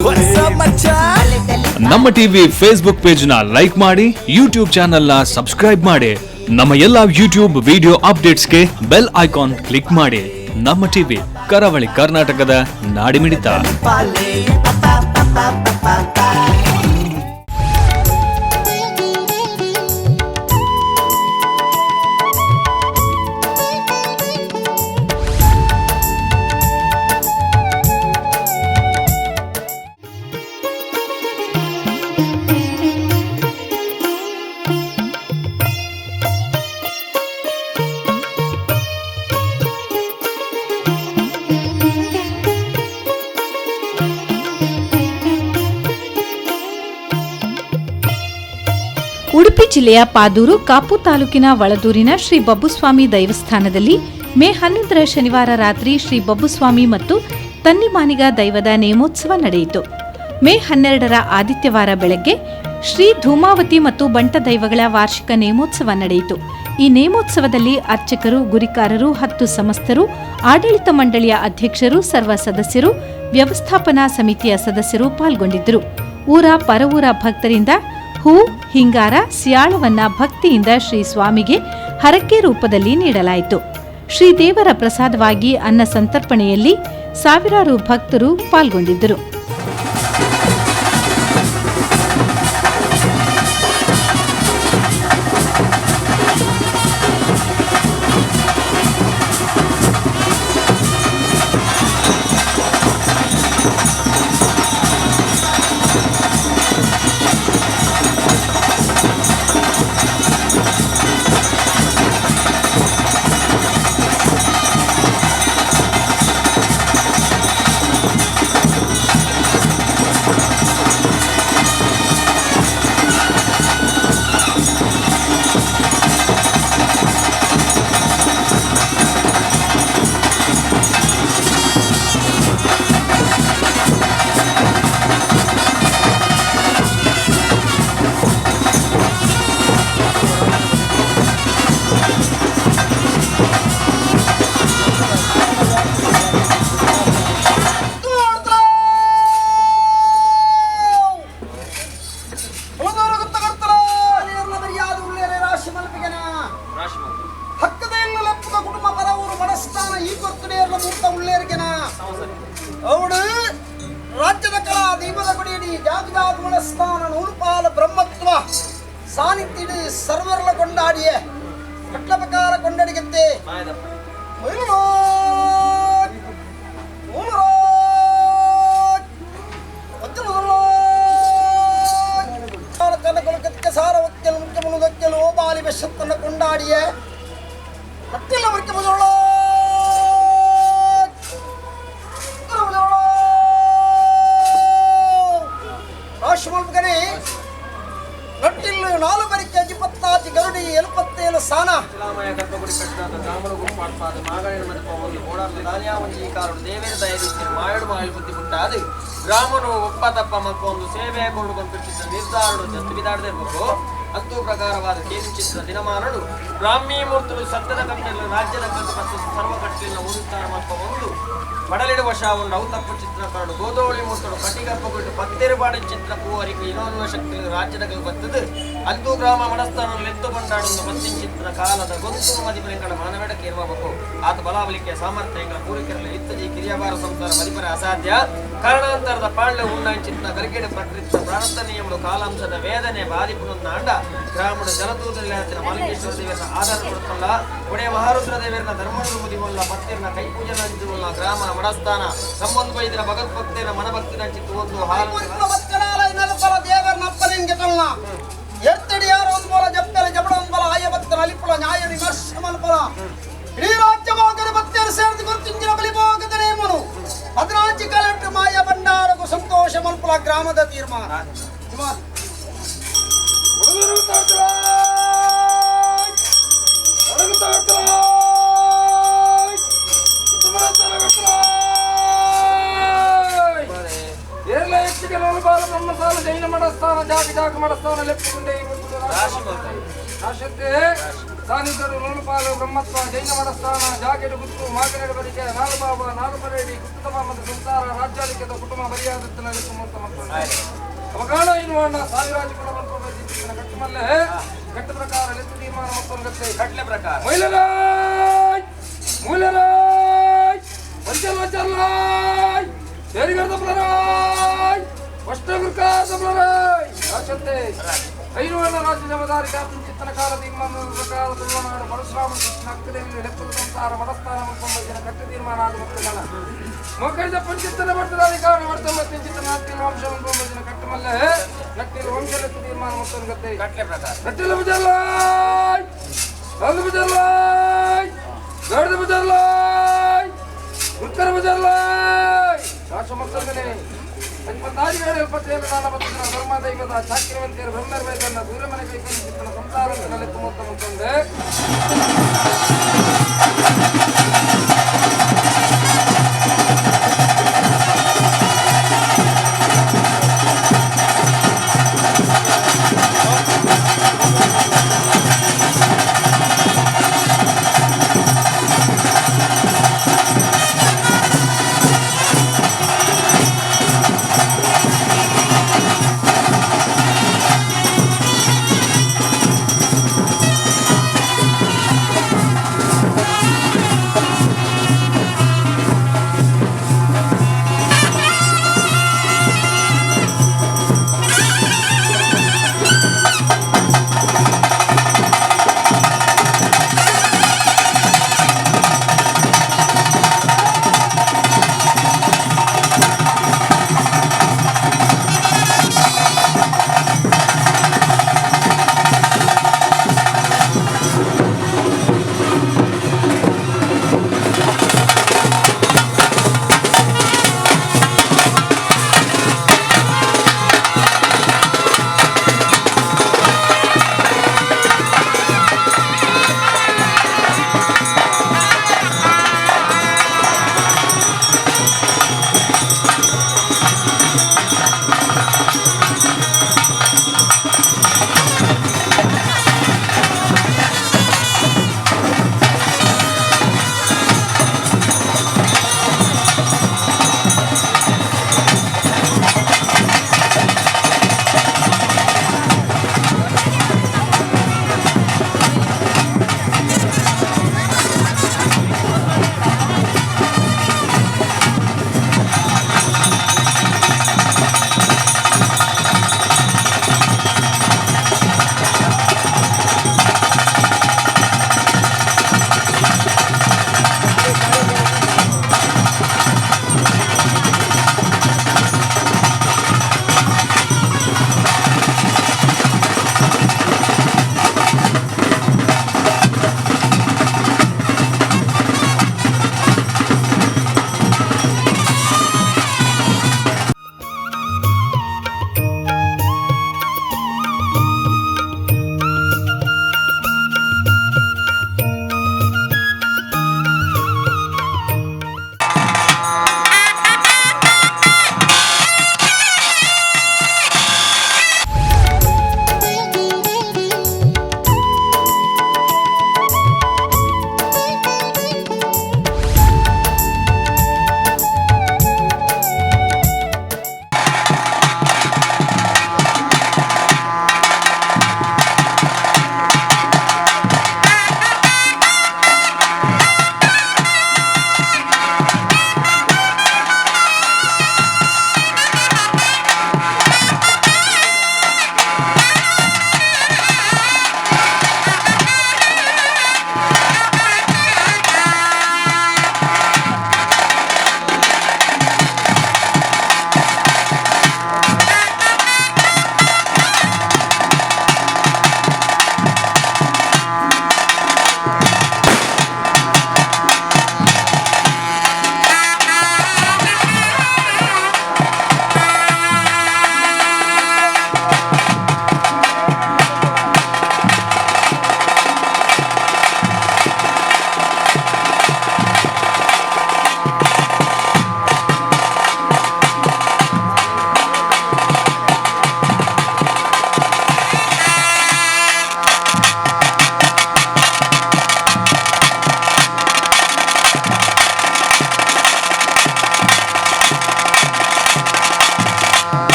What's up, ಮಚ್ಚಾ? ನಮ್ಮ TV Facebook page ನ ಲೈಕ್ ಮಾಡಿ, ಯೂಟ್ಯೂಬ್ ಚಾನೆಲ್ ನ ಸಬ್ಸ್ಕ್ರೈಬ್ ಮಾಡಿ, ನಮ್ಮ ಎಲ್ಲಾ ಯೂಟ್ಯೂಬ್ ವಿಡಿಯೋ ಅಪ್ಡೇಟ್ಸ್ಗೆ ಬೆಲ್ ಐಕಾನ್ ಕ್ಲಿಕ್ ಮಾಡಿ. ನಮ್ಮ ಟಿವಿ, ಕರಾವಳಿ ಕರ್ನಾಟಕದ ನಾಡಿಮಿಡಿತ. ಪಾಲೆ ಪ ಪ ಪ ಪ ಪ ಪ. ಉಡುಪಿ ಜಿಲ್ಲೆಯ ಪಾದೂರು ಕಾಪು ತಾಲೂಕಿನ ವಳದೂರಿನ ಶ್ರೀ ಬಬ್ಬುಸ್ವಾಮಿ ದೈವಸ್ಥಾನದಲ್ಲಿ ಮೇ 11ರ ಶನಿವಾರ ರಾತ್ರಿ ಶ್ರೀ ಬಬ್ಬುಸ್ವಾಮಿ ಮತ್ತು ತನ್ನಿಮಾನಿಗ ದೈವದ ನೇಮೋತ್ಸವ ನಡೆಯಿತು. ಮೇ 12ರ ಆದಿತ್ಯವಾರ ಬೆಳಗ್ಗೆ ಶ್ರೀ ಧೂಮಾವತಿ ಮತ್ತು ಬಂಟ ದೈವಗಳ ವಾರ್ಷಿಕ ನೇಮೋತ್ಸವ ನಡೆಯಿತು. ಈ ನೇಮೋತ್ಸವದಲ್ಲಿ ಅರ್ಚಕರು, ಗುರಿಕಾರರು, 10 ಸಮಸ್ತರು, ಆಡಳಿತ ಮಂಡಳಿಯ ಅಧ್ಯಕ್ಷರು, ಸರ್ವ ಸದಸ್ಯರು, ವ್ಯವಸ್ಥಾಪನಾ ಸಮಿತಿಯ ಸದಸ್ಯರು ಪಾಲ್ಗೊಂಡಿದ್ದರು. ಊರ ಪರವೂರ ಭಕ್ತರಿಂದ ಹೂ, ಹಿಂಗಾರ, ಸಿಯಾಳವನ್ನ ಭಕ್ತಿಯಿಂದ ಶ್ರೀ ಸ್ವಾಮಿಗೆ ಹರಕೆ ರೂಪದಲ್ಲಿ ನೀಡಲಾಯಿತು. ಶ್ರೀದೇವರ ಪ್ರಸಾದವಾಗಿ ಅನ್ನ ಸಂತರ್ಪಣೆಯಲ್ಲಿ ಸಾವಿರಾರು ಭಕ್ತರು ಪಾಲ್ಗೊಂಡಿದ್ದರು. ಕುಟುಂಬ ಪರವರು ಮನಸ್ಥಾನ ಈ ಕೊರ್ತುಡೇರ್ಲ ಮೂರ್ತ ಉಳ್ಳೇರಿಗೆನ ಅವಡು ರಾಜ್ಯದ ಕಲಾ ದೀಪದ ಗುಡಿಯಡಿ ಜಾಗಜಾಗ ಮನಸ್ಥಾನ ನೂರುಪಾಲ ಬ್ರಹ್ಮತ್ವ ಸಾನಿಧ್ಯಡು ಸರ್ವರ್ಲ ಕೊಂಡಾಡಿಯ ಕಟ್ಲ ಪ್ರಕಾರ ಕೊಂಡಡಿಗತ್ತೆ ಮೈಲುರಾಜ್, ಮೂಲರಾಜ್, ವಜ್ರಮುದರಾಜ್. ತನ್ನ ಸಾರ ಒಕ್ಕೆಲು ಮುಖ್ಯ ಮುನುದಕ್ಕೆಲು ಓಬಾಲಿ ಬೆಶತ್ತನ್ನು ಕೊಂಡಾಡಿಯ ಕಟ್ಟಿಲ್ಲ ಮುಖ್ಯ ಮುದುರಾಜ್, ರಾಷ್ಟ್ರಮಲ್ಪಗನೆ ನಟ್ಟಿಲ್ಲು ನಾಲು ಬರಿಕೆ ಅಜಿಪತ್ತಾಜಿ ಗರುಡಿ ಎಲ್ಪತ್ತೇಳು ಸಾನ ಶಿಲಾಮಯ ಗರ್ಭಗುಡಿ ಕಟ್ಟಿದ ಗ್ರಾಮದ ಗುರುಪಾಟ್ಪಾದ ಮಾಗಣಿನ ಮದಪ ಒಂದು ಓಡಾರ್ದ ದಾನಿಯ ಒಂಜಿ ಈ ಕಾರಣ ದೇವೇರ ದಯದಿತ್ತಿನ ಮಾಯಡು ಮಾಯಲು ಬುದ್ಧಿ ಪುಟ್ಟಾದು ಗ್ರಾಮನು ಒಪ್ಪ ತಪ್ಪ ಮಕ್ಕ ಒಂದು ಸೇವೆ ಕೊಂಡು ಕೊಂಪಿಟ್ಟಿದ್ದ ನಿರ್ಧಾರನು ಜತ್ತು ಬಿದಾಡದೆ ಇರಬೇಕು. ಅಂತೂ ಪ್ರಕಾರವಾದ ಕೇಂದ್ರಚಿತ್ರ ದಿನಮಾನಡು ಬ್ರಾಹ್ಮೀ ಮೂರ್ತುಲು ಸತ್ಯದ ಕಟ್ಟಲು ರಾಜ್ಯದ ಕಟ್ಟು ಮತ್ತು ಸರ್ವ ಕಟ್ಟಿನ ಉರುತ್ತಾರ ಮಲ್ಪ ಒಂದು ಬಡಲಿಡು ವಶ ಒಂದು ಔತಪ್ಪು ಚಿತ್ರಕಾರಡು ಗೋದೋಳಿ ಮೂರ್ತುಡು ಕಟಿಗರ್ಭಗುಡಿ ಪತ್ತೆರುಪಾಡಿ ಚಿತ್ರ ಪೂವರಿಗೆ ಇನೋನ್ವ ಶಕ್ತಿ ರಾಜ್ಯದ ಬತ್ತದು ಅಂತೂ ಗ್ರಾಮ ಮನಸ್ಥಾನ ಲೆತ್ತು ಕೊಂಡಾಡೊಂದು ಪತ್ತಿನ ಚಿತ್ರ ಕಾಲದ ಗೊಂತು ಮದಿಪರೆಂಗಳ ಮಾನವೇಡ ಕೇರ್ವಬೇಕು ಆತ ಬಲಾಬಲಿಕೆ ಸಾಮರ್ಥ್ಯ ಎಂಗಳ ಪೂರೈಕೆರಲು ಇತ್ತಜಿ ಕಿರಿಯಬಾರ ಸಂಸಾರ ಮದಿಪರ ಅಸಾಧ್ಯ ಕಾರಣಾಂತರದ ಪಾಳ್ಯ ಉಂಡಾಂಚಿತ್ನ ಗರಿಕೆಡೆ ಪ್ರಕೃತ ಪ್ರಾಣದ ನಿಯಮಗಳು ಕಾಲಾಂಶದ ವೇದನೆ ಬಾಧಿಪುನೊಂದಾಂಡ ಗ್ರಾಮದ ಜಲದೂತಲಿನ ಮಾಲಿಕೇಶ್ವರ ದೇವರನ್ನ ಆಧಾರ ಕೊಡುತ್ತಲ್ಲ ಒಡೆಯ ಮಹಾರುದ್ರ ದೇವರನ್ನ ಧರ್ಮಡು ಮುದಿಗೊಲ್ಲ ಪತ್ತಿರ್ನ ಕೈಪೂಜನ ಅಂಜುವಲ್ಲ ಗ್ರಾಮ ಮಡಸ್ಥಾನ ಸಂಬಂಧ ಬೈದಿನ ಭಗತ್ ಭಕ್ತಿನ ಮನಭಕ್ತಿನ ಚಿತ್ತು ಒಂದು ಹಾಲು ಎರ್ತಡಿ ಯಾರೋ ಒಂದು ಬೋಲ ಜಪ್ಪೆಲ ಜಬಡ ಒಂದು ಬಲ ಆಯ ಭಕ್ತನ ಅಲಿಪುಲ ನ್ಯಾಯ ವಿಮರ್ಶೆ ಮಲ್ಪಲ ಇಡೀ ರಾಜ್ಯವಾಗದ ಭಕ್ತಿಯರು ಸೇರಿದು ಗುರುತಿಂಜಿನ ಬಲಿಭೋಗದ ನೇಮನು ಹದಿನಾಂಚಿ ಕಲೆಕ್ಟರ್ ಮಾಯ ಭಂಡಾರಗು ಸಂತೋಷ ಮಲ್ಪಲ ಗ್ರಾಮದ ತೀರ್ಮಾನ ತೀರ್ಮಾನ. ಏರ್ಲ ಹೆಚ್ಚಿಗೆ ಬಾಲ ಬ್ರಹ್ಮಸಾಲ ಜೈನ ಮಠಸ್ಥಾನ ಜಾತಿ ಜಾಗ ಮಠಸ್ಥಾನ ಲೆಪ್ಪುಕೊಂಡೆ ಈ ಒಂದು ರಾಶಿ. ರಾಶತೆ ಸಾನಿಧ್ಯರು ನೂಲುಪಾಲು ಬ್ರಹ್ಮತ್ವ ಜೈನ ಮಠಸ್ಥಾನ ಜಾಗೆಡು ಗುತ್ತು ಮಾಗನೆಡು ಬರಿಕೆ ನಾಲು ಬಾಬ ನಾಲು ಪರೇಡಿ ಗುತ್ತದ ಮತ್ತು ಸಂಸಾರ ರಾಜ್ಯಾಧಿಕ್ಯದ ಕುಟುಂಬ ಮರ್ಯಾದತ್ತನ ಮೂರ್ತ ಮಕ್ಕಳು ಅವಗಾಣ ಇನ್ವಣ್ಣ ಸಾವಿರಾಜು ಕುಲ ಬಂತು ಕಟ್ಟುಮಲ್ಲೆ ಕಟ್ಟ ಪ್ರಕಾರ ಲೆಕ್ಕ ತೀರ್ಮಾನ ಮತ್ತೊಂದು ಕಟ್ಲೆ ಪ್ರಕಾರ ಮಹಿಳೆಯರಾಯ್ ಮೂಲೆರಾಯ್ వంచల్ వంచల్రాయ్ ಸೇರಿಗರ್ದಪ್ಲರಾಯ್ ಅಷ್ಟಗುರ್ಕಾದಪ್ಲರಾಯ್ ರಾಶಂತೆ ಐನುವಣ್ಣ ರಾಜ್ಯ ಜಮದಾರಿ ಚಿತ್ತನ ಕಾಲ ತೀರ್ಮಾನ ಪ್ರಕಾರ ತುಳುನಾಡು ಪರಶುರಾಮ ಕೃಷ್ಣ ಅಕ್ಕದೇವಿ ಲೆಕ್ಕದ ಸಂಸಾರ ಮಠಸ್ಥಾನ ಮುಖಂಬ ಕಟ್ಟ ತೀರ್ಮಾನ ಆದ ಮಕ್ಕಳ ಮೊಕ್ಕಳಿದ ಪಂಚಿತ್ತನ ಬರ್ತದಾರಿ ಕಾರಣ ವರ್ತಂಬತ್ತಿನ ಚಿತ್ತನ ನಾಲ್ಕಿನ ವಂಶ ಮುಖಂಬ ಕಟ್ಟಮಲ್ಲೆ ನಟ್ಟಿನ ವಂಶ ಲೆಕ್ಕ ತೀರ್ಮಾನ ಮತ್ತೊಂದು ಕಟ್ಲೆ ಪ್ರಕಾರ ನಟ್ಟಿಲ ಬಜಾರ್ಲಾಯ್ ನಂದು ಬಜಾರ್ಲಾಯ್ ಗಡದ ಬಜಾರ್ಲಾಯ್ ಉತ್ತರ ಬಜಾರ್ಲಾಯ್ ರಾಷ್ಟ್ರ ಮತ್ತೊಂದನೆ ಧರ್ಮ ದೈವದ ಚಾಕ್ರವಂತಿಯರ ಬ್ರಹ್ಮರ್ವೇದನ್ನ ದೂರಮನೆ ಕೈಕೊಂಡು ಸಂಸಾರ ಲೆಕ್ಕ ಮೊತ್ತ ಮತ್ತೊಂದೆ ಿ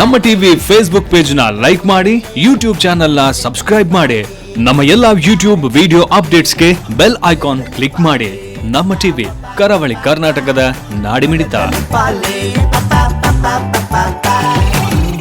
ನಮ್ಮ ಟಿವಿ ಫೇಸ್ಬುಕ್ ಪೇಜ್ ನ ಲೈಕ್ ಮಾಡಿ, ಯೂಟ್ಯೂಬ್ ಚಾನೆಲ್ ನ ಸಬ್ಸ್ಕ್ರೈಬ್ ಮಾಡಿ. ನಮ್ಮ ಎಲ್ಲಾ ಯೂಟ್ಯೂಬ್ ವಿಡಿಯೋ ಅಪ್ಡೇಟ್ಸ್ಗೆ ಬೆಲ್ ಐಕಾನ್ ಕ್ಲಿಕ್ ಮಾಡಿ. ನಮ್ಮ ಟಿವಿ, ಕರಾವಳಿ ಕರ್ನಾಟಕದ ನಾಡಿಮಿಡಿತ. Pa pa pa pa pa pa.